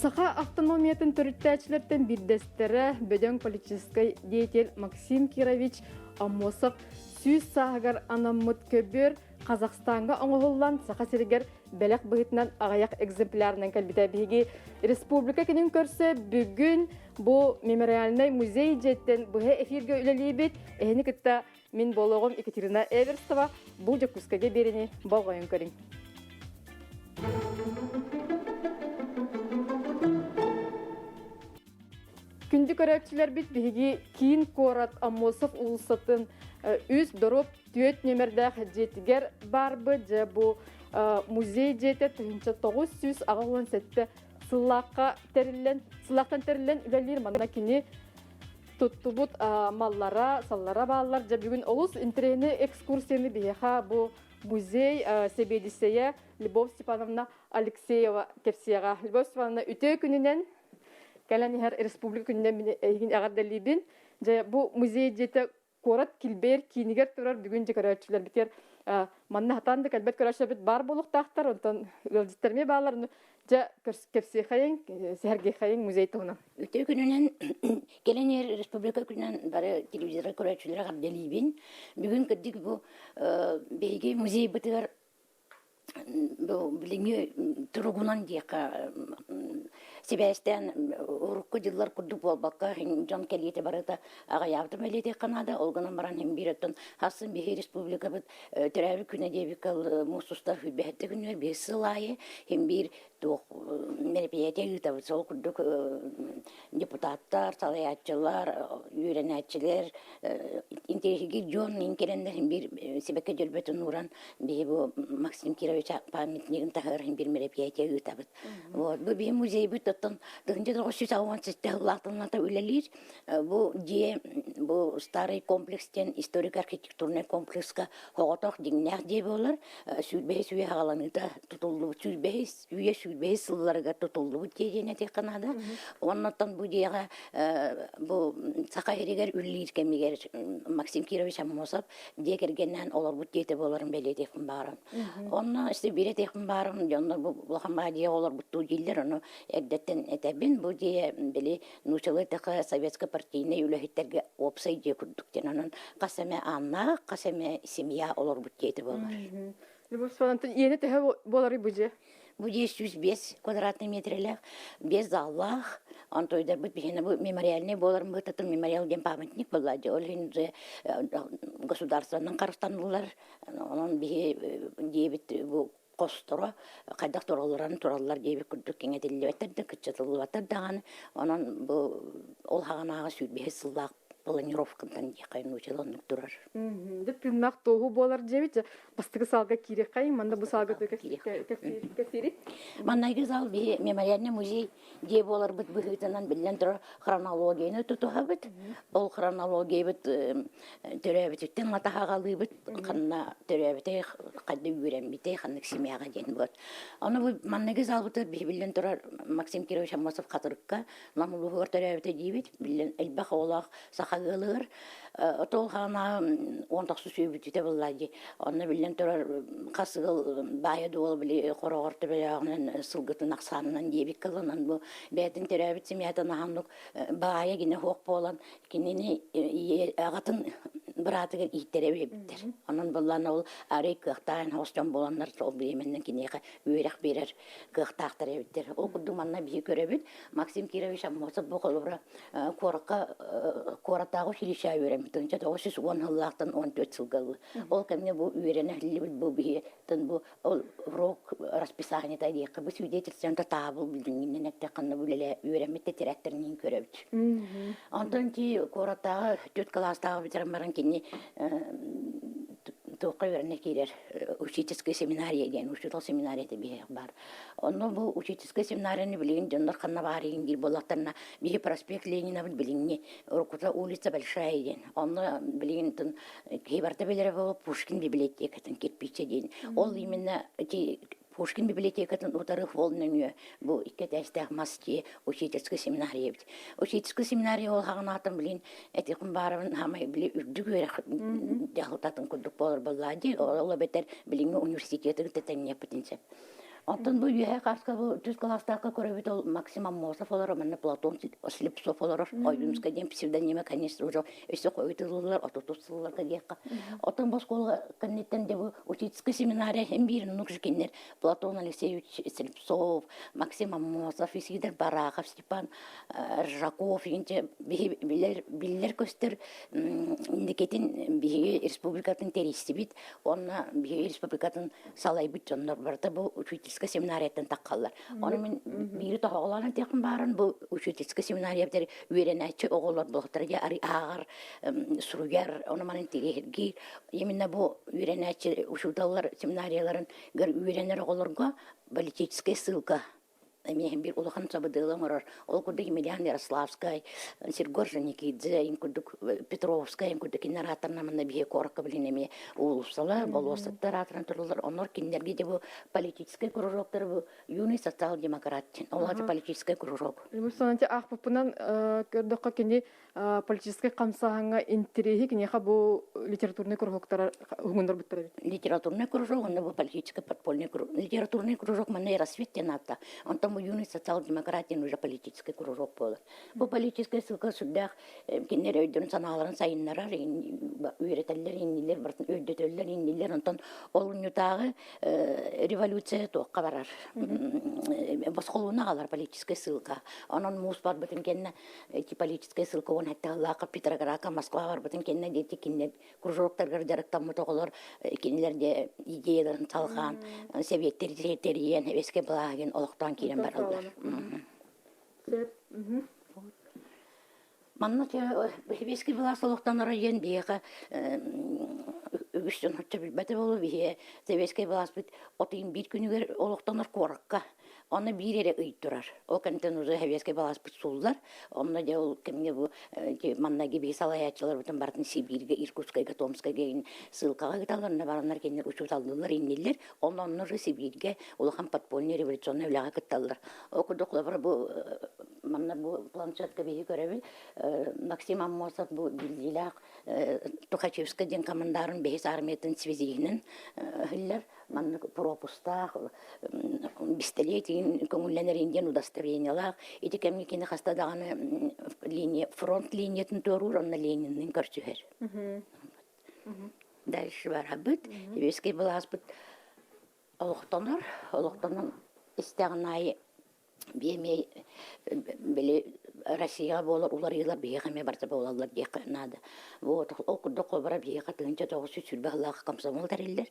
Саха автономиятын төрүттээччилэртэн биирдэстэрэ бөдөҥ политическай деятель Максим Кирович Аммосов 100 сааһыгар анаммыт көбүөр Казахстаҥҥа оҥоһуллан Саха сиригэр бэлэх быһыытынан аҕыйах экземплярынан кэлбитэ. Биһиги республика күнүн көрсө бүгүн бу мемориальнай музей дьиэттэн быһа эфиргэ үлэлиибит. Эһини кытта мин буолуоҕум Екатерина Эверстова бу Дьокуускайга биэриини болҕойон көрүҥ. Күндү көрөөччүлэрбит биһиги киин куорат Аммосов уулуссатын үс доруоп түөрт нүөмэрдээх дьиэтигэр баарбыт. Дьэ бу музей дьиэтэ 1987 сыллаахха тэриллэн, сыллаахтан тэриллэн үлэлиир. Манна кини туттубут маллара, саллара бааллар. Дьэ бүгүн олус интэриэһинэй экскурсияны биһиэхэ бу музей сэбиэдиссэйэ Любовь Степановна Алексеева кэпсиэҕэ. Любовь Степановна үтүө күнүнэн кэлэн иһэр республика күнүнэн мин эйигин эҕэрдэлиибин. Дьэ бу музей дьиэтэ куорат килбэйэр киинигэр турар бүгүн дьэ көрөөччүлэрбитигэр манна хатаан да кэлбэт көрөөччүлэрбит баар буолуохтаахтар, онтон ыалдьыттар эмиэ бааллар. Дьэ кэпсиэхэйиҥ, сэһэргиэхэйиҥ музей туһунан. Үтүө күнүнэн кэлэн иһэр республика күнүнэн бары телевизорга көрөөччүлэри эҕэрдэлиибин. Бүгүн кырдьык бу биһиги музейбытыгар Бу билиҥҥи туругунан диэххэ сибээстээн урукку дьыллар курдук буолбакка дьон кэлиитэ барыта аҕыйаабытын бэлиэтиэххэ наада. Ол гынан баран иһин биир оттон хассын биһи республикабыт төрөөбүт күнэ диэбиккэ муус устар сүүрбэһэттэ күнүгэр биир сыл аайы иһин биир туох мероприятие ыытабыт. Сол курдук депутаттар, салайааччылар, үөрэнээччилэр интэриэһиргиир дьон кэлэннэр биир сибэкки дьөрбөтүн ууран биһи бу Максим Кирович памятнигын таһыгар биир мероприятие ыытабыт. Вот бу биһи музейбыт оттон 1967 сыллаахтан үлэлиир. Бу дьиэ бу старый комплекс диэн историко-архитектурнай комплекска соҕотох дьиҥнээх дьиэ буолар. Сүүрбэһис үйэ саҕаланыыта тутуллубут сүүрбэһис үйэ сүүрбэһис сылларыгар тутуллубут дьиэ диэн этиэххэ наада. Оннуттан бу дьиэҕэ бу Саха сиригэр үлэлиир кэмигэр Максим Кирович Аммосов дьиэ кэргэнинээн олорбут дьиэтэ буоларын бэлиэтиэхпин баарым. Онно өссө биир этиэхпин баарым, дьоннор бу улахан баа дьиэҕэ олорбуттуу дииллэр, ону эрдэттэн этэбин. Бу дьиэ били нуучалыы эттэххэ советско-партийнай үлэһиттэргэ уопсай дьиэ курдук диэн. Онон хас эмэ ааннаах, хас эмэ семья олорбут дьиэтэ буолар. Любовь Степановна, иэнэ төһө буоларый бу дьиэ? Бу дьиэ 105 квадратный метрэлээх, биэс заллаах, онтуйдарбыт биһиэнэ бу мемориальный буоларын быһыытын мемориал диэн памятник буолла дьэ ол иһин уже государствонан харыстаныллар онон биһи диэбит бу хосторо хайдах туралларын тураллар диэбит курдук кэҥэтиллибэттэр да кыччатыллыбаттар даҕаны онон бу ол хаҕанааҕы сүүрбэһис сыллаах планировкаттан диэххэ нууччалыы оннук турар. Дьэ тыыннаах туоһу буолар диэбит. Бастакы саалга киириэххэйиҥ, манна бу саалга кэпсиирит. Маннайгы зал биһи мемориальный музей дьиэ буоларбыт быһыытынан биллэн турар хронологияны тутуһабыт. Ол хронологиябыт төрөөбүтүттэн матаһаҕалыыбыт, ханна төрөөбүтэй, ханна үөрэммитэй, ханнык семьяҕа диэн буолар. Ону бу манныгы залбытыгар биһи биллэн турар Максим Кирович Аммосов Хатырыкка Нам улууһугар төрөөбүтэ диибит. Биллэн элбэх оҕолоох саха ыалыгар. Отол хаана он тохсус сүүрбүтүтэ буолла дии. Онно биллэн турар хас ыал баайа дуол били хороҕор төбөлөөҕүнэн сылгытын ахсаанынан диэбит кылынан бу бэйэтин төрөөбүт семьятын аһаннык баайа гинэ хуох буолан кинини аҕатын быраатыгар ииттэрэ биэрбиттэр. Онон буллаан ол арый кыахтаах хоос дьон буоланнар ол бириэмэннэн киниэхэ үөрэх биэрэр кыахтаахтар эбиттэр. Ол курдук манна биһи көрөбүт Максим Кирович Аммосов бу холобура куоракка куораттааҕы училищеҕа үөрэммит 1910 сыллаахтан 14 сылга ылы. Ол кэмҥэ бу үөрэнэ иһиллибит бу биһиэтин бу ол урок расписаниета диэххэ бу свидетельствота таабыл билиҥҥинэн эттэххинэ бу үлэлээ үөрэммит тэтэрээттэрин көрөбүт. Онтон ти куораттааҕы түөрт кылаастааҕы бүтэрэн баран кини туохха үөрэнэ киирэр учительская семинария диэн учуутал семинарията биһиэх баар. Онно бу учительскай семинарияны билигин дьоннор ханна баарыйын диир буоллахтарына биһи проспект Ленинабыт билиҥҥи уруккута улица Большая диэн. Онно билигин тын киһи барыта билэрэ буолуо Пушкин библиотекатын кирпичэ диэн. Ол именно ити Пушкин библиотекатын утары холл нөҥүө бу икки этээстээх мас дьиэ учительскай семинария эбит. Учительскай семинария ол хаҕынаатым билин этихин баарабын хамай били үрдүк үөрэх дьаһалтатын курдук буолар буоллаа дии. Ол эбэтэр билиҥҥи университеты кытта тэҥниэхпитин сөп. Онтон бу үөһэ хааска бу түс кылаастаахха көрөбүт ол Максим Аммосов олорор, манна Платон Слепцов олорор, Ойуунскай диэн псевдонима, конечно, уже өссө хойутуллар, отутус сылларга диэххэ. Оттон бу оскуола кэнниттэн де бу учительская семинария иһин биир оннук же кинилэр Платон Алексеевич Слепцов, Максим Аммосов, Исидор Барахов, Степан Ржаков инче биһи билэр биллэр көстөр инникитин биһиги республикатын тэрийсибит уонна биһиги республикатын салайбыт дьоннор барыта бу учительскай семинарияттан таххаллар. Ону мин биири тоһоҕолоон этиэхпин бааран бу учительскай семинария битэр үөрэнээччи оҕолор буолтара дьэ ааҕар, суруйар, ону манан тириэһиргиир. Именно бу үөрэнээччи учууталлар семинарияларын үөрэнэр оҕолорго политическая ссылка эмиэ биир улахан сабыдыалы оҥорор. Ол курдук Емельян Ярославскай, Сергор Жаникидзе, ин курдук Петровскай, ин курдук кинилэр ааттарынан манна биһи куоракка билин эмиэ уулуссалар, болуоссаттар аатыран тураллар. Оннор кинилэргэ де бу политическай кружоктар бу юный социал-демократ ол аата политическай кружок. Мусанати аахпыппынан көрдөххө кини политическай хамсааһыҥҥа интэриэһи киниэхэ бу литературнай кружоктара уһугуннарбыттар эбит. Литературный кружок, онно бу политический подпольный кружок. Литературный кружок манна рассвет диэн аатта. Онтон бу юный социал-демократия уже политический кружок буолар. Бу политическай ссылка сүрдээх кинилэр өйдөрүн санааларын сайыннарар, үөрэтэллэр, иннилэр, барытын өйдөтөллөр, иннилэр. Онтон олунньутааҕы революция туохха барар? Босхолууна аҕалар политическай ссылка. Онон муус барбытын кэннэ эти политическай ссылка уон сэттэ Петроградка Москва барбытын кэннэ диэти кинилэр кружоктаргар дьарыктаммыт оҕолор кинилэр де идеяларын салҕаан сэбиэттэр тэрийэн эбэскэ былааһын олохтоон киирэн бараллар. Манна сэбиэскэй былаас олохтоноро диэн биһиэхэ үгүс дьон оччо билбэтэ буолуо биһиэ сэбиэскэй былааспыт отуйун биир күнүгэр олохтонор куоракка Онно биир эрэ ый турар. Ол кэнниттэн уже сэбиэскэй былааспыт сууллар. Онно дьэ ол кэмҥэ бу манна биһи салайааччыларбытын барытын Сибииргэ, Иркутскайга, Томскайга иһин ссылкаҕа ыыталлар. Онно бараннар кинилэр учууталлыыллар, инниллэр. Онно онно уже Сибииргэ улахан подпольный революционнай үлэҕэ кытталлар. Ол курдук холобура бу манна бу планшетка биһи көрөбүт. Максим Аммосов бу биллиилээх Тухачевскай диэн командарын бэһис армиятын связиһинэн иһиллэр. Маннык пропустаах бистэлиэтин көҥүллэнэрин диэн удостоверениелаах ити кэмҥэ кини хаста даҕаны линия фронт линиятын туоруур онно Ленинныын көрсүһэр. Дальше барабыт. Сэбиэскэй былааспыт олохтонор. Олохтонон истэҕин аайы биэмиэ били Россияҕа буолар уларыйыылар биһиэхэ эмиэ барыта буолаллар диэххэ наада. Вот ол курдук холобура биһиэхэ 1920 сыллаах комсомол тэриллэр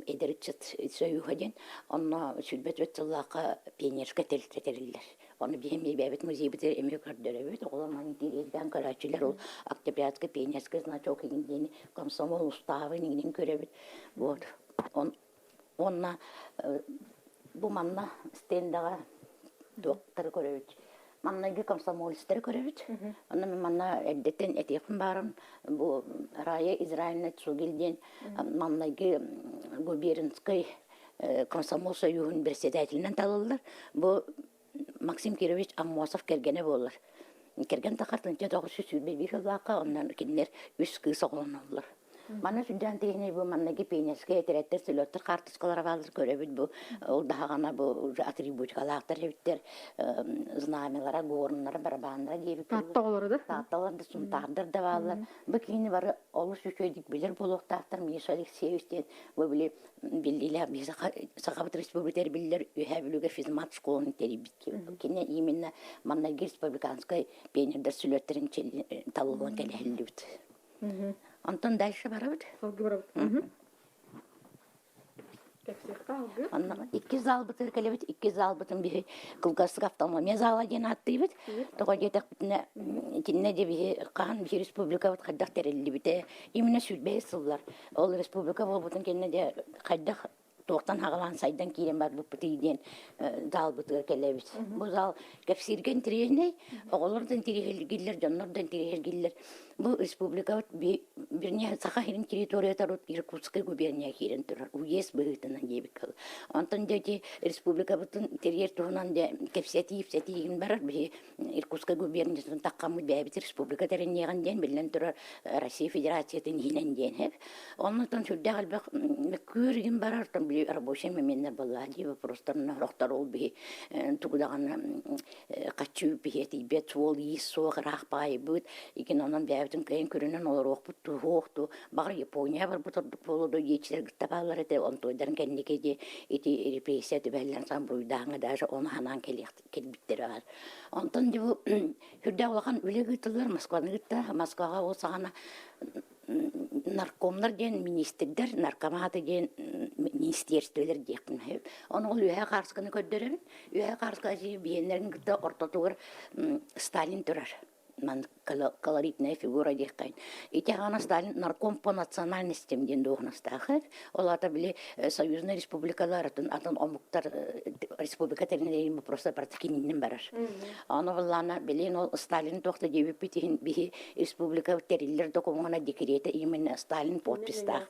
эдэр ыччат союһа диэн онно 24 сыллаахха пионерскай тэрилтэ тэриллэр. Ону биһи эмиэ бэйэбит музейбытыгар эмиэ көрдөрөбүт. Оҕолор манан тириэрдээн көрөөччүлэр ол октябрятскай пионерскай значок иҥин диэни комсомол устаабын иҥинин көрөбүт. Вот. Он Уонна бу манна стендаҕа туохтары көрөбүт. Маннайгы комсомолецтары көрөбүт. Онно мин манна эрдэттэн этиэхпин баарым бу Рая Израильна Цугель диэн маннайгы губернскай комсомол союһун председателинэн талыллар. Бу Максим Кирович Аммосов кэргэнэ буолар. Кэргэн тахар 1921 сыллаахха онон кинилэр үс кыыс оҕолоноллор. Манна сүрдээн тиһини бу маннаги пионерскай этэрээттэр сүлөттөр хаартыскалара бааллар көрөбүт бу ол даһаҕана бу уже атрибутикалаахтар эбиттэр знамялара, горннара, барабаннара диэбит. Таатта оҕолоро да? Таатталар да, сунтаардар да бааллар. Бу киһини бары олус үчүгэйдик билэр буолуохтаахтар Миша Алексеевич диэн бу били биллиилээх биһи Сахабыт Республикатыгар биллэр Үөһээ Бүлүүгэ физмат школаны тэрийбит кини именно маннайгы республиканскай пионердар сүлүөттэрин талыллан кэлэһиллибит. Онтон дальше барабыт. Салгыы барабыт. Кэпсиэххэ алгыы. Онно икки залбытыгар кэлэбит, икки залбытын биһи кылгастык автономия зала диэн ааттыыбыт. Тоҕо диэтэхпитинэ, итиннэ де биһи хаһан биһи республикабыт хайдах тэриллибитэ, именно сүүрбэһис сыллар. Ол республика буолбутун кэннэ дьэ хайдах туохтан хаҕалаан сайдан киирэн барбыппытый диэн заалбытыгар кэлэбит. Бу зал кэпсииргэ интэриэһинэй, оҕолор да интэриэһиргииллэр, дьоннор да интэриэһиргииллэр. Бу республикабыт вернее Саха сирин территорията Иркутскай губерния киирэн турар, уезд быһыытынан диэбит кыл. Онтон дьэ ити республикабытын тэрийэр туһунан дьэ кэпсэтии ипсэтиигин барар биһи Иркутскай губерниятын таххаммыт бэйэбит республика тэринниэҕин диэн биллэн турар Россия Федерациятын иһинэн диэн һэп. Оннуттан сүрдээх элбэх мөккүөр игин барар, били били рабочий моменнар буоллаа дии вопростарын сорохтор ол биһи тугу даҕаны хаччы биһи тиийбэт суол-иис суох ыраах баайбыт икин онон бэйэбитин кыайан көрүнэн олоруохпут туһуох ту баҕар Япония барбыт ордук буолуо дуо диэччилэр кытта бааллар этэ онтуойдарын кэнники ди ити репрессия түбэһэллэрин саҥа буруйдааҥҥа даже ону ханаан кэлиэх кэлбиттэрэ баар. Онтон дьэ бу сүрдээх улахан үлэ ыытыллар Москваны кытта. Москваҕа ол саҕана наркомнар диэн министрдэр, наркоматы диэн министерстволар диэхпин сөп. Ону ол үөһээ хаарысканы көрдөрөбүн. Үөһээ хаарыска биһиэннэрин кытта ортотугар Сталин турар. Колоритная фигура диэххин. Ити аҕана Сталин нарком по национальностям диэн дуоһунастаах. Ол аата били союзный республикалар атын атын омуктар республика тэринэрин просто барыта кининэн барар. Аны буллаана билин ол Сталин туох да диэбиппит иһин биһи республика тэриллэр докумуона декрета именно Сталин подпистаах.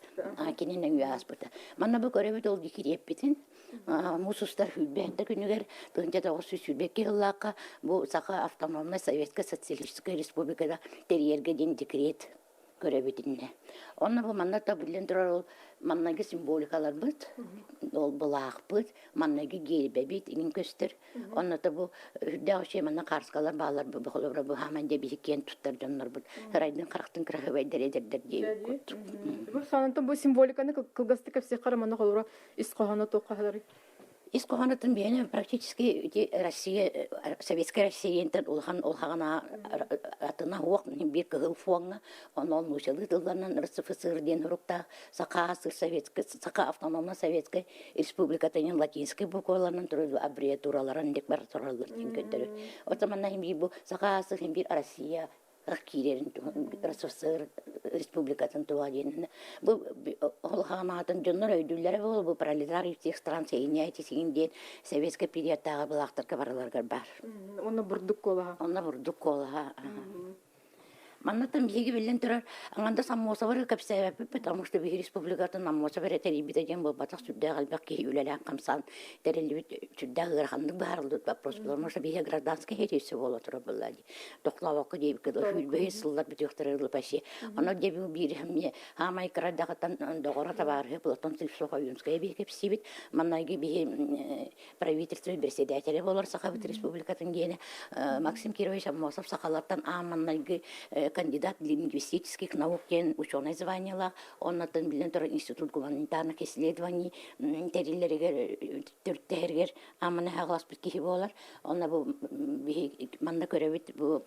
Кинин өҥүө ааспыта. Манна бу көрөбүт ол декреппитин Муус устар сүүрбэһинтэ күнүгэр 1922 сыллаахха бу Саха автономнай Советскай Социалистическай Республикада тэрийэргэ диэн декрет көрөбүт иннэ. Онно бу манна та биллэн турар ол маннайгы символикаларбыт, ол былаахпыт, маннайгы гиэрбэбит иҥин көстөр. Онно та бу үрдээх үчүгэй манна хаарскалар бааллар бу холобура бу хааман дьэ биһи киэн туттар дьоннорбут ырайдын харахтын кыраһыбайдар эдэрдэр диэбит курдук. Бу санантан бу символиканы кылгастык кэпсиэххэ манна холобура ис хоһооно туохха Ис хоһоонутун биһиэнэ практически ити Россия, Советская Россиянтан улахан улахана атына уох биир кыһыл фоҥҥа онон нуучалыы тылларынан РСФСР диэн суруктаах Саха Советская Саха автономная Советская Республикатын латинскай букваларынан турар аббревиатураларын дик бар тураллар диэн көрдөрөр. Отоманна хим бу Саха хим бир Россия киирэрин РСФСР республикатын тула диэн бу улаханаатын дьоннор өйдүүллэрэ буолуо бу пролетарий всех стран соединяйтесь диэн советскай периодтааҕы былаахтарга барыларыгар баар. Онно бурдук куолаһа. Онно бурдук куолаһа. Маннаттан биһиги биллэн турар аҥанда Саммосовары кэпсээбэппит, потому что биһи республикатын Аммосов эрэ тэрийбитэ диэн буолбатах сүрдээх элбэх киһи үлэлээн-хамсаан тэриллибит сүрдээх ыараханнык быһаарыллыбыт вопрос, потому что биһиги гражданскай сэрии буола турар буолла дии. Тохтообокко диэбиккэ дылы сүүрбэһис сыллар бүтүөхтэрэ дылы почти. Ону дебил биир эмиэ хаамай кыра даҕаттан доҕоро табаарыһы Платон Слепцов Ойуунскай биһи кэпсиибит. Маннайгы биһи правительство председателэ буолар Сахабыт Республикатын диэни Максим Кирович Аммосов сахалартан аан маннайгы кандидат лингвистических наук диэн ученый званиелаах, оннотон билэн турар институт гуманитарных исследований тэриллэригэр төрүттэһэригэр аамана хаҕаласпыт киһи буолар. Онно бу биһи манна көрөбүт бу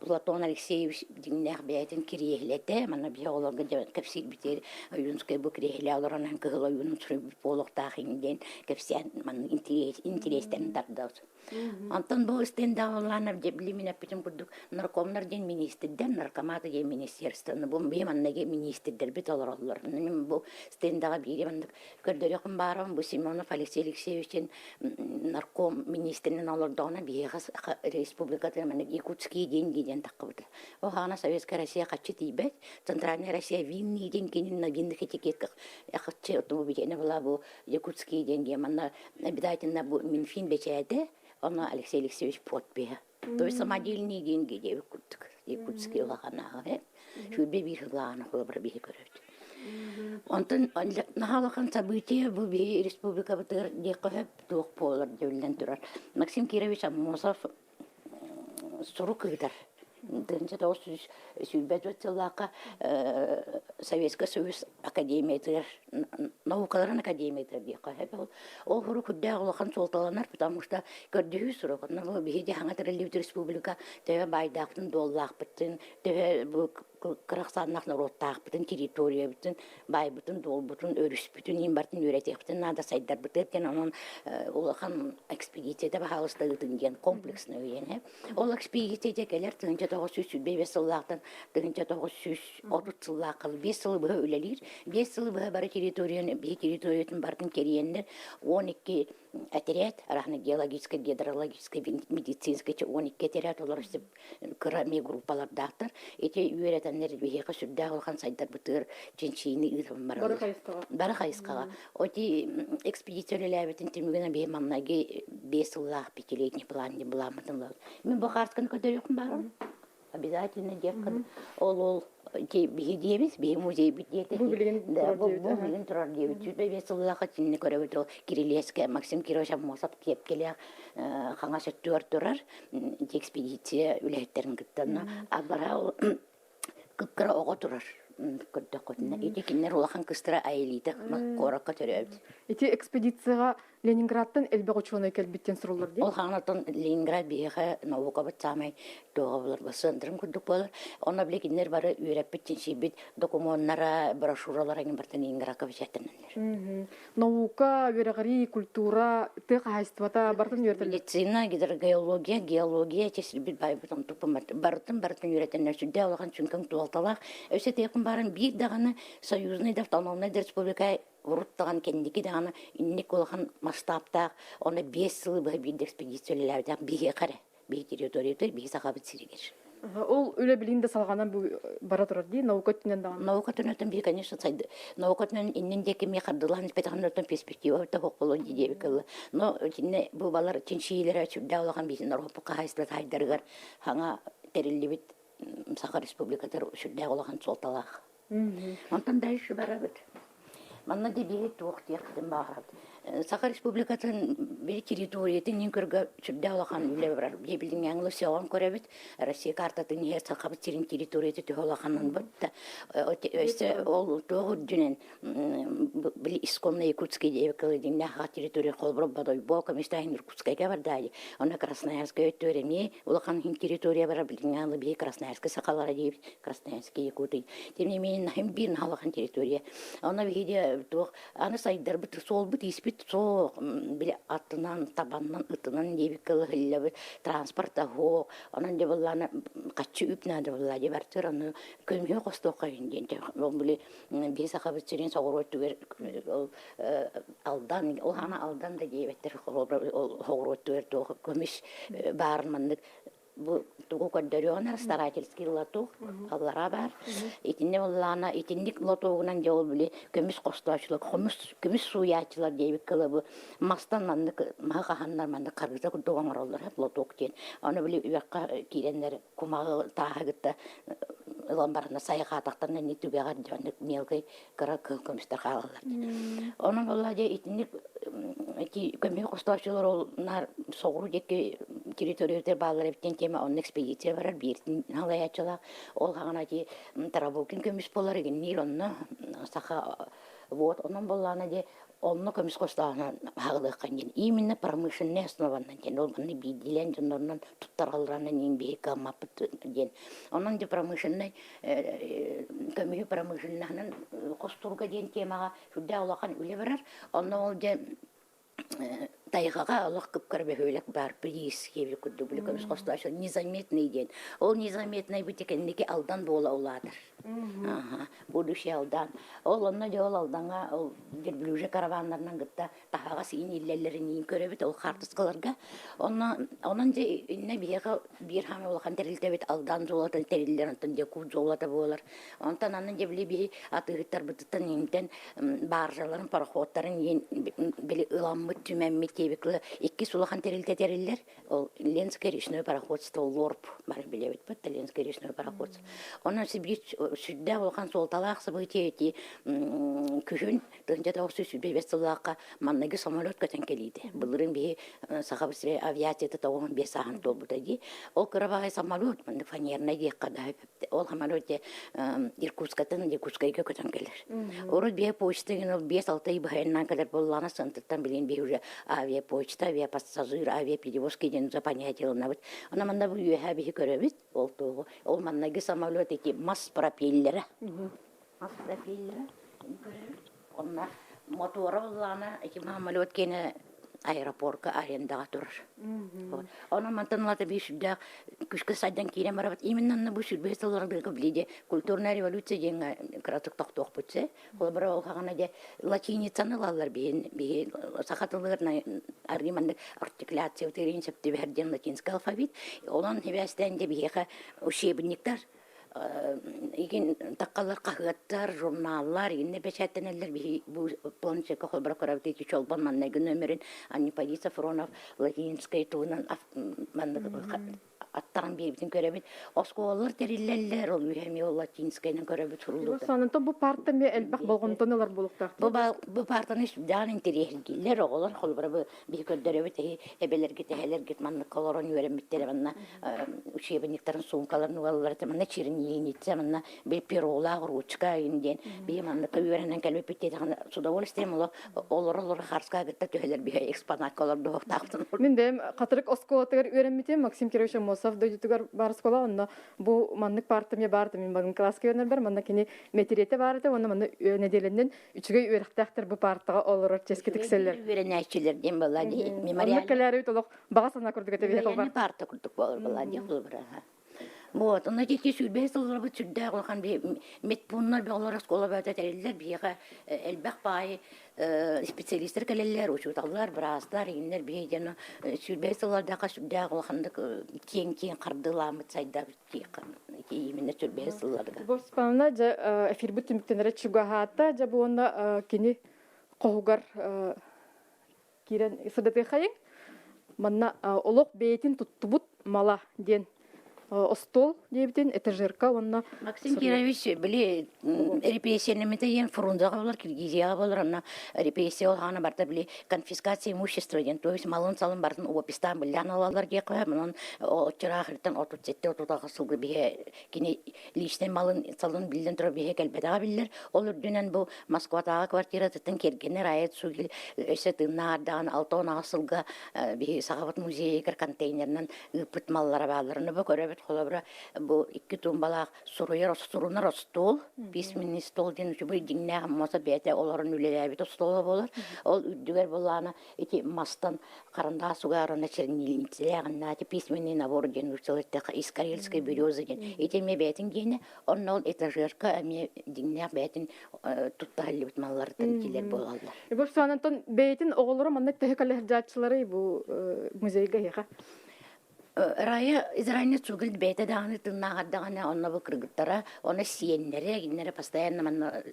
Платон Алексеевич дьиҥнээх бэйэтин кириэһилэтэ, манна биһи оҕолорго кэпсиирбитигэр Ойуунскай бу кириэһилэ олорон кыһыл ойуунун суруйбут буолуохтаах диэн кэпсээн манна интириэстэрин тардабыт. Онтон бу стендаҕалаан били мин эппитим курдук наркомнар диэн министрдэр, наркоматы диэн министерствоны бу биһи манныгы министрдэрбит олороллор. Мин бу стендаҕа биири маннык көрдөрүөхүм баарым бу Семенов Алексей Алексеевичтин нарком министринэн олордоҕуна биһиэхэ республикатыгар маннык Якутские деньги диэн таххыбыта. Ол хаана Советская Россия хаччы тиийбэт, Центральная Россия винные деньги на винных этикетках хаччы бу биһиэнэ была бу Якутские деньги манна обязательно бу Минфин бэчээтэ, онно Алексей Алексеевич подпиһа. То есть самодельные деньги диэбит курдук Якутские улаханааҕы сүүрбэ биир сыллааҕыны холобура биһи көрөбүт. Онтон наһаа улахан событие бу биһи республикабытыгар диэххэ сөп туох буолар дииллэн турар. Максим Кирович Аммосов сурук ыытар. 1924 сыллаахха Советскай Союз Академиятыгар наукаларын академиятыгар диэххэ сөп. Ол сурук үрдээх улахан суолталанар, потому что көрдөһүү сурук. Онно бу биһиги хаҥа тэриллибит республика төһө баайдаахпытын, дуоллаахпытын, төһө бу кыра ахсааннаах норуоттаахпытын, территориябытын, баайбытын, дуолбутун, өрүспүтүн иин бартын үөрэтиэхпитин наада сайдарбытыгар диэн онон улахан экспедицията баһаалыста ыытын диэн комплексно үйэни. Ол экспедицията кэлэр 1925 сыллаахтан 1930 сыллаахха 5 сылы быһа үлэлиир. 5 сылы быһа бары территорияны, биһи территориятын барытын кэрийэннэр 12 отряд, разные геологическай, гидрологическай, медицинскай 12 отряд олор кыра эмиэ группалардаахтар. Ити үөрэтэннэр биһиэхэ сүрдээх улахан сайдарбытыгар чинчийиини ыытан бараллар. Бары хайысхаҕа. Бары хайысхаҕа. Оти экспедиция үлэлээбитин түмүгүнэн биһи маҥнайгы 5 сыллаах пятилетний план диэн былааммытын ылабыт. Мин бу хаартканы көрдөрүөхпүн баарым. Обязательно диэххин ол ол биһи диэбит, биһи музейбит диэтэ. Бу билигин Да, турар бу диэбит. бу билигин турар диэбит. 25 сыллаахха кинини көрөбүт ол Кирилиэскэ Максим Кирович Аммосов киэпкэлээх хаҥас өттүгэр турар ити экспедиция үлэһиттэрин кытта аллараа ол кып-кыра оҕо турар көрдөххүтүнэ ити кинилэр улахан кыстара Аэлита куоракка төрөөбүт. Ити экспедицияҕа Ленинградтан элбэх учуонай кэлбит диэн суруллар дии. Ол хаанаттан Ленинград биһиэхэ наукабыт саамай туоҕа булар центрын курдук буолар. Онно били кинилэр бары үөрэппит, чинчийбит докумуоннара, брошюралара эҥин барыта Ленинградка бэчээттэнэллэр. Наука, үөрэҕирии, культура, тыа хаһаайыстыбата барытын үөрэтэллэр. Медицина, гидрогеология, геология сирбит байбыт онтуппун барытын барытын үөрэтэннэр сүрдээх улахан сүҥкэҥ туолталаах. Өссө тиэххин баран биир даҕаны союзнай да автономнай да республика урут даҕаны кэнники даҕаны инник улахан масштабтаах оны 5 сылы быһа биир экспедиция үлэлээбитэх биһиэхэ эрэ биһи территориятыгар биһи Сахабыт сиригэр. Ол үлэ билигин да салҕанан бара турар дии, наука өттүнэн даҕаны. Наука өттүнэн биһи, конечно, сайды. Наука өттүнэн иннин диэки эмиэ хардылаан испэтэҕин өттүн перспектива да хохолон дии диэбит кылла. Но кинини бу балар чинчийиилэрэ сүрдээх улахан биһи норуоппут хаһаайыстыбата сайдарыгар хаҥа тэриллибит Саха Республикатыгар сүрдээх улахан суолталаах. Онтон дальше барабыт. Манна да биһи туох диэхпитин баҕарабыт. Саха Республикатын били территориятын иһин көргө сүрдээх улахан үлэ барар. Билиҥҥи сөҕөн көрөбүт. Россия картатын иһэр Сахабыт сирин территорията төһө улаханын бытта. Өссө ол туох үрдүнэн били исконно якутский диэбиккэ дьиҥнээх территория холобура Бодойбо көмүстээх Иркутскайга бардаайы. Онно Красноярскай өттүгэр эмиэ улахан иһин территория барар билиҥҥи биһи Красноярскай сахалара диэбит Красноярский якуты. Тем не менее наһым биир улахан территория. Онно биһиги туох аны сайдарбыт суолбут испит суох били аттынан табаннан ытынан диэбиккэ ылыһыллабыт транспорт аһоо онон дьэ быллаана хаччы үп наада быллаа дьэ бартыр аны көмүһү хостуохха диэн ол били биһи Сахабыт сирин соҕуруу өттүгэр ол Алдан ол хаана Алдан да диэбэттэр ол соҕуруу өттүгэр туох көмүс баарын маннык бу тугу көрдөрүөҕүн старательский лоток аллара баар итиннэ буоллаҕына итинник лотогунан дьэ ол били көмүс хостоочулар хомус көмүс сууйааччылар диэбит кылы бу мастан маннык маһы хаһаннар маннык харгыта курдук оҥороллор лоток диэн ону били үрэххэ киирэннэр кумаҕы тааһы кытта ылан баранна сайҕаатахтарына ини түгэҕэр дьэ маннык мелкай кыра кыһыл көмүстэр хаалаллар онон буолла дьэ итинник ити көмүһү хостоочулар ол наар соҕуруу диэки территориятыгар бааллар эбит диэн тиэмэ онно экспедиция барар бииртин халайааччылаах ол хаҕана ити Тарабукин көмүс буолар игинниир онно саха вот онон буоллаҕына дьэ онно көмүс хостооһуна хаҕылыахха диэн именно промышленнай основаннан диэн ол манна биирдиилээн дьоннорунан туттаралларынан иин биһи кыаммаппыт диэн онон дьэ промышленнай көмүһү промышленноһынан хостуурга диэн темаҕа сүрдээх улахан үлэ барар. Онно ол дьэ тайҕаҕа олох кып-кыра бөһүөлэк баар приис диэбит курдук били көмүс хостоочу незаметный диэн. Ол незаметный бу кэнники Алдан буола улаатар. Будущий Алдан. Ол онно дьэ ол Алдаҥҥа ол верблюжья караваннарынан кытта таһаҕас иин иллэллэрин иин көрөбүт ол хаартыскаларга. Онно онон дьэ иннэ биһиэхэ биир хаамай улахан тэрилтэбит Алдан золото тэриллэр, онтон Якут золото буолар. Онтон аны дьэ били биһи атыыһыттарбытыттан иинтэн баржаларын, пароходтарын иин били ыламмыт, түмэммит диэбит иккис улахан тэрилтэ тэриллэр. Ол Ленское речное пароходство ЛОРП бары билэбит бит Ленское речное пароходство. Онон биир сүрдээх улахан суолталаах событие ити күһүн 1925 сыллаахха манныгы самолет көтөн кэлиитэ. Былырын биһи Саха сирэ авиацията 95 сааһын туолбута дии. Ол кыра баҕайы самолет маннык фанернай диэххэ да ол самолет дьэ Иркутскайтан Иркутскайга көтөн кэлэр. Урут биһи почта деген ол 5-6 ый быһайыннаан кэлэр буоллаҕына сынтыттан билигин биһи уже авиапочта, авиапассажир, авиаперевозки диэн уже понятие ылынабыт. Онон манна бу үөһээ биһи көрөбүт ол туоҕу. Ол манныгы самолет ити мас пропеллера. Мас пропеллера көрөбүт. Онно мотуора буоллаҕына ити самолет киэнэ аэропорка арендаҕа турар. Онон мантан ылата биир сүрдээх күскэ сайдан киирэн барабыт. Именно онно бу сүрбэһи сылларга билиде культурная революция диэҥҥэ кыратык тохтуохпут се. Холобура ол хаҕана дьэ латиницаны ылаллар биһин биһи саха тылыгар арыы маннык артикуляция тыырын сөп түбэһэр диэн латинский алфавит. Онон хибээстээн дьэ биһиэхэ учебниктар игин таккалар хаһыаттар, журналлар игинне бэчээттэнэллэр биһи бу планшекка холборо көрөбүт ити чолбон маннайгы нөмерин Анипполит Сафронов латинскай туһунан маннык аттаран биэрбитин көрөбүт. Оскуолалар тэриллэллэр, ол үһэ эмиэ ол латинскайынан көрөбүт суруллубута. Санантан бу парта эмиэ элбэх болҕомтону ылар буолуохтаах. Бу, бу партаны сүрдээх интэриэһиргииллэр оҕолор холобура бу биһи көрдөрөбүт эһи эбэлэргит эһэлэргит манныкка олорон үөрэммиттэрэ манна учебниктарын суумкаларын угаллар этэ манна чернильница манна били перолаах ручка диэн биһи манныкка үөрэнэн кэлбиппит диэтэҕинэ с удовольствием олоро-олоро харска кытта түһэлэр биһи экспонатка олордуохтаахтын. Мин бэйэм Хатырык оскуолатыгар үөрэммитим Максим Кирович Аммосов дойдутугар бар оскуола онно бу маннык партия баар мин маннык класска үөрэнэрбэр манна кини мэтириэтэ баар этэ уонна манна нэдиэлэннэн үчүгэй үөрэхтээхтэр бу партаҕа олорор чэски тиксэллэр. Үөрэнээччилэр диэн была дии мемориальный. Оннук кэлээри олох баҕа санаа курдук этэ биһиэхэ парта курдук буолар была дии холобура. Вот, онно ити сүүрбэһис сылларбыт сүрдээх улахан медпуннар бөҕөлөр оскуола бөҕөтө тэриллэр биһиэхэ элбэх баайы специалистар кэлэллэр, учууталлар, быраастар, иҥнэр биһи дьоно сүүрбэһис сыллардаахха сүрдээх улаханнык киэҥ-киэҥ хардыылааммыт сайдабыт именно сүүрбэһис сылларга. Любовь Степановна, дьэ эфирбит түмүктэнэрэ чугаһаата, дьэ бу уонна кини хоһугар киирэн сырдатыахайыҥ. Манна олох бэйэтин туттубут мала диэн остуол диэбитин этажерка уонна Максим Кирович били репрессиянаммыта диэн Фрунзеҕа болар, Киргизияҕа болар, онно репрессия олаҕана барда били конфискация имущества диэн, то есть малын-салын бартын опистаан быллаан алалар диэххэ, онон оччораахыртан 37-38 сылга биһэ кини личный малын салын биллэн турар биһэ кэлбэтэҕэ биллэр. Ол үрдүнэн бу Москватааҕы квартиратыттан кэргэнэ Рая Цугель өссө тыыннааҕардаҕын 68 сылга биһи Сахабыт музейыгар контейнерынан ыыппыт маллара баалларын бу көрөбүт. Холобура, бу икки туумбалаах суруйар сурунар остуол, письменный стол диэн үчүгэй дьиҥнээх муоса бэйэтэ олорон үлэлээбит остуола буолар. Ол үрдүгэр булаана ити мастан харандаас угаарына чернильницэлээҕинна ити письменный набор диэн нууччалыы эттэххэ из карельской березы диэн ити эмиэ бэйэтин гиэнэ онно ол этажерка эмиэ дьиҥнээх бэйэтин тутта сылдьыбыт малларыттан итилэр буолаллар. Любовь Ивановна, бэйэтин оҕолоро манна төһө кэлэ сылдьааччыларый бу музейга эһиэхэ? Рая Израильна Цугель бэйэтэ даҕаны тыыннааҕар даҕаны онно бу кыргыттара, онно сиэннэрэ, кинилэрэ постоянно манна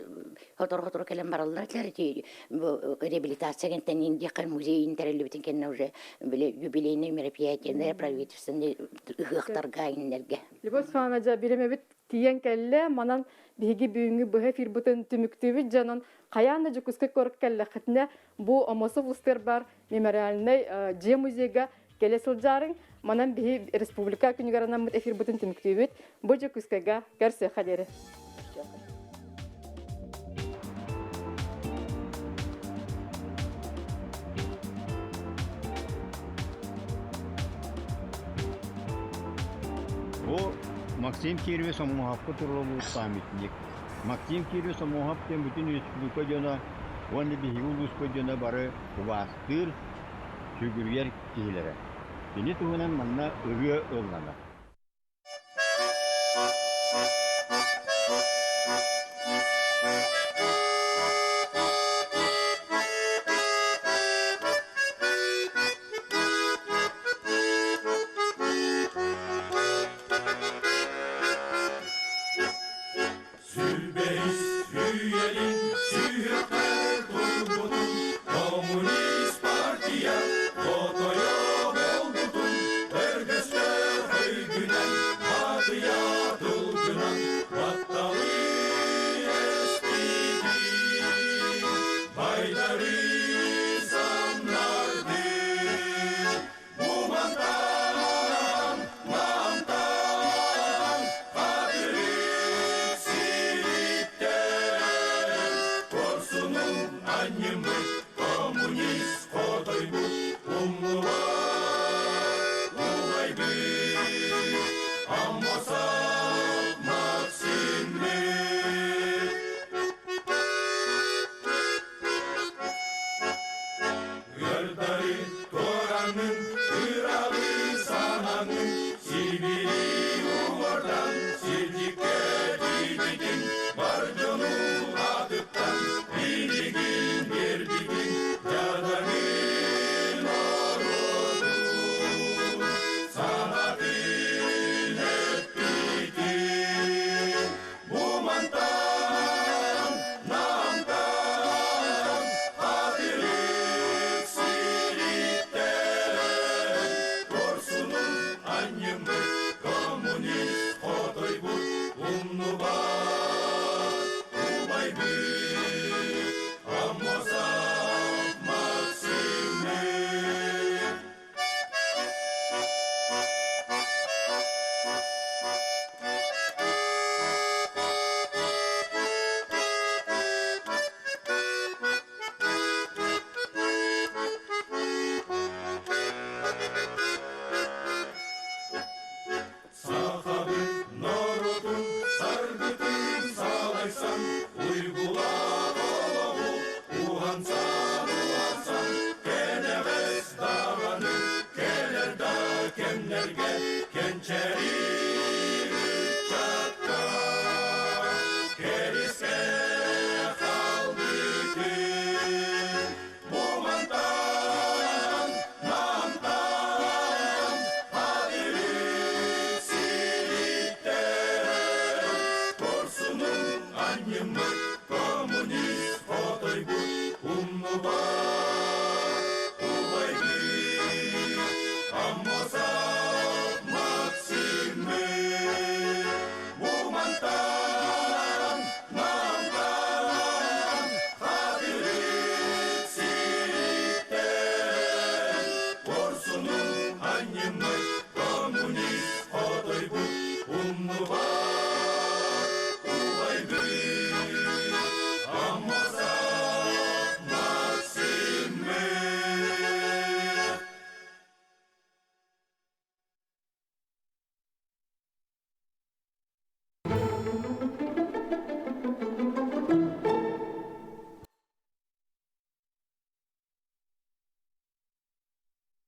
сотору-сотору кэлэн бараллар этилэр. Ити бу реабилитация кэнтэн диэххэ музейын тэриллибитин кэннэ уже били юбилейный мероприятиелары правительственный ыһыахтарга кинилэргэ. Любовь Степановна, дьэ биремэбит тиийэн кэллэ. Манан биһиги бүгүҥҥү быһа эфирбытын түмүктүүбүт дьонон хайаан да Дьокуускай куоракка кэллэххитинэ бу Омосов устуор бар мемориальнай дьиэ музейга кэлэ сылдьаарыҥ. Манан биһи республика күнүгэр анаммыт эфирбытын түмүктүүбүт. Бу Дьокуускайга көрсүөххэ диэри. Бу Максим Кирович Омуоһапка туруорбут памятник. Максим Кирович Омуоһап диэн бүтүн республика дьоно уонна биһиги улууспут дьоно бары убаастыыр, сүгүрүйэр киһилэрэ. Кини туһунан манна ырыа ылланар. Сүбэһис үйэлин сүһүөххэ турбутун, Коммунист партия хотойо буолбутун, Өргөстөөх өйгүнэн, батыйа тылгынан батталы эспитин, байдары самнардын. Бу мантан, мантан, хатырык сириттэн, Куорсунун анньыммыт коммунист хотойбут умнубат убайбыт Аммосов Максиммыт. Ыардары туораҥҥын, ыралыы санаҥҥын, сибири